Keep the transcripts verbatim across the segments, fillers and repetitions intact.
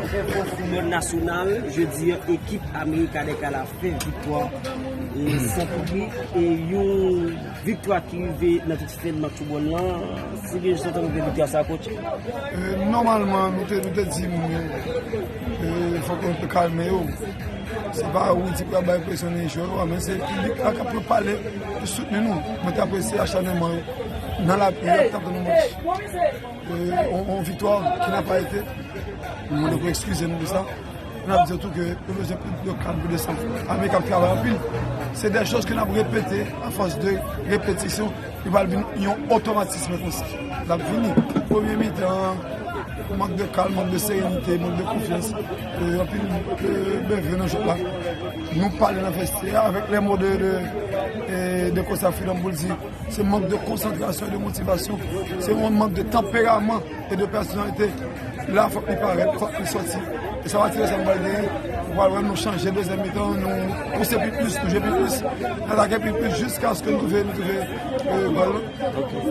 Enfo foutbòl nasyonal, jodi a, ekip America des Cales la fè viktwa e san pri, e yon viktwa ki rive nan tout fè match foutbòl lan. Si gen jan tankou gen viktwa sa, coach? E, nòmalman, nou te, nou te di moun yo, e, fòk yo te kalme yo. Se pa Rudy ki pral bay presyon nan jwè yo, men se piblik la k ap pale pou soutni nou. Mwen te apresye achanèman yo nan lapli, yo t ap tann yon match. E, yon, yon viktwa ki n a pa ete. Nou mande pou eskize nou de sa. N ap di tou ke nou bezwen plis de kalm, plis de san. America ap travay anpil. Se de choz ke n ap repete, a fòs de repetisyon, li pral vin yon otomatism konsa. L ap vini. Premye mitan, mank de kalm, mank de serenite, mank de konfyans. E, anpil, e, bèvè nan jwèt la. Nou pale nan vèstè a avèk lè mo de, de, e, de Coach Freedom pou l di, se mank de konsantrasyon e de motivasyon. Se yon mank de tanperaman e de pèsonalite. La, fòk li parèt, fòk li sòti. E sa va tire sa nou pral genyen. Ou pral wè nou chanje dezyèm mitan, nou pouse pi plis, nou jwe pi plis, nou atake pi plis jiskaske nou twouve, nou twouve, e, gòl lan.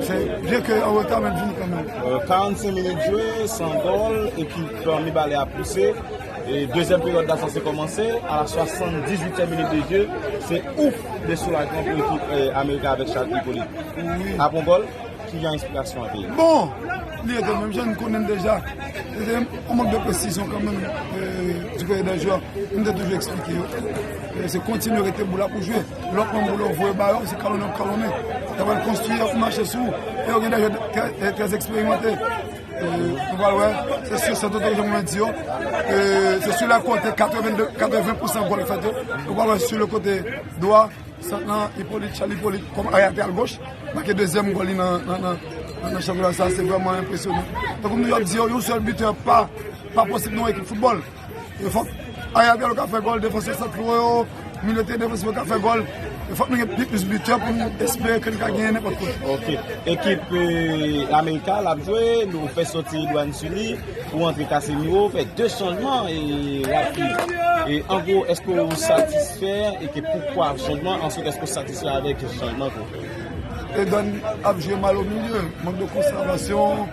Se byen ke an reta, men vini kanmenm. E, karannsenk minit jwe, san gòl, ekip Mibalè a pouse. E dezyèm peryòd la sanse kòmanse, a la swasanndizuityèm minit de jeu, se ouf de soulajman pou ekip, e, America avèk Charles Hyppolite. Wi. Apre yon gòl, ki jan esplikasyon an te ye? Bon, li rete menm jan, n konnen l deja. Se te yon mank de presizyon kanmenm, e, du côté des joueurs. M te toujou eksplike yo. E, se kontinye rete boul la pou jwe. Lòt manm boul la voye ba yo, se kalonnen ap kalonnen. Yo pral konstwi, yo ap mache sou ou. E yo gen de jwè trè, trè, trè eksperimante. E, nou pral wè, se sou sant, jan mwen di yo. E, se sou le kote katreven de, katreven pousan gòl fèt yo. Nou pral wè sou le kote dwa, sant lan, Hyppolite, Charles Hyppolite, kòm aryè atè al goch, make dezyèm gòl li nan, nan, nan, nan, nan chanpyona sa, se vrèman enpresyonan. Tankou nou ap di yo, yon sèl bitè pa, pa posib nan ekip foutbòl. E fòk aryè atè yo ka fè gòl, defansè santwo yo, milye defansif yo ka fè gòl. E fòk nou gen pi plis bitè pou nou espere ke nou ka genyen nenpòt kote. Ok. Ekip, e, America, l ap jwe, nou fè sòti Edouard Sully pou antre Casemiro, fè de chanjman e rapid. E an gwo, èske ou satisfè e ke poukwa chanjman? Answit, èske ou satisfè avèk chanjman ke w fè? Edouard ap jwe mal o milye, mank de konsantrasyon,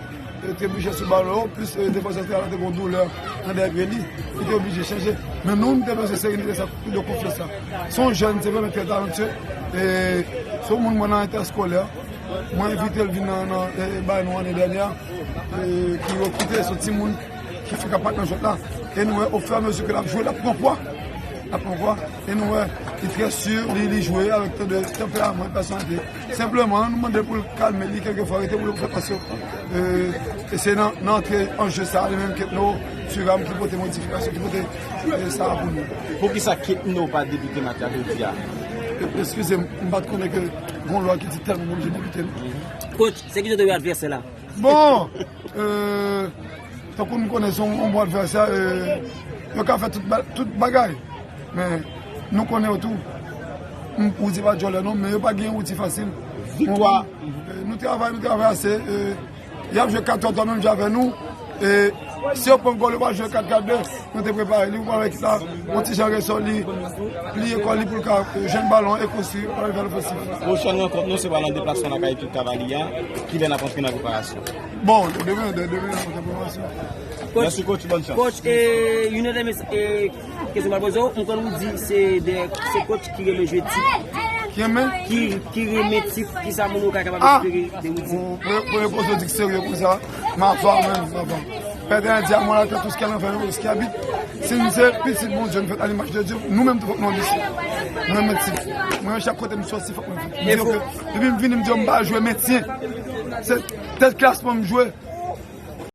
e, te blije sou balon, plis, e, defansè santral la te gen doulè nan dèyè pye li, li te oblije chanje. Men nou, nou te bezwen serenite sa, plis de konfyans sa. Se yon jèn, se vrèman trè talantye, e se yon moun mwen nan entèskolè, mwen envite l vin nan, nan, e, bay nou ane dènyè, e, ki rekrite, se yon timoun ki fèk ap pat nan jwèt la. E nou wè, ofiramezu ke l ap jwe, l ap pran pwa. L ap pran pwa. E nou wè, li trè si, li, li jwe avèk tan de tanperaman, pèsonalite. Senpleman, nou mande pou l kalme li kèlkefwa, rete pou l fè pas yo. E, e se nan, nan antre an je sa, li menm Ketno, Thuram ki pote modifikasyon, ki pote, e, sa a pou nou. Poukisa Ketno pa debite match la jodi a? E, eskize m, m pa t konnen ke gon lwa ki di tèl moun oblije debite, non. Coach, se ki jan w te wè advèsè la? Bon, e, tankou nou konnen se yon, yon bon advèsè, e, yo ka fè tout, ba- tout bagay. Men, nou konnen yo tou. M- Rudy pa djòlè non, men yo pa gen Rudy fasil. Viktwa. E, nou travay, nou travay ase. E, y ap jwe kat twa twa menm jan avè nou. E, si yo pran gòl, yo pa jwe kat kat de. Nou te prepare li pou pale ki sa. Yon ti jan resò li, pliye kò li pou l ka, e, jwenn balon e konstwi pou l vè lofansif. Pwochèn rankont nou, se pa nan deplasman lakay ekip Cavaliers a. Kilè n ap antre nan preparasyon? Bon, demen, de- demen n ap antre preparasyon. Mèsi, coach, bòn chans. Coach, e, youn nan de mes- e, kesyon m ap poze w, m konn ou di se de- se coach ki renmen jwe tip. Ki renmen? Ki, ki renmen tip, ki sa moun yo ka kapab espere de Rudy? Bon, pou, pou repoze w di k serye konsa, m ava menm, m ava. Pètè di a mwen la, tout ce qu'elle en fait, ce qui habite. Si nou se pitit Bondye, nou fèt a limaj de Dye, nou menm tou fòk nou anbisye. Mwen, mwen ti, mwen, chak kote m sòti, fòk mwen fèt. M di yo ke, depi m vini, m di yo m pa jwe mentyen. Se tèt klas mwen m jwe.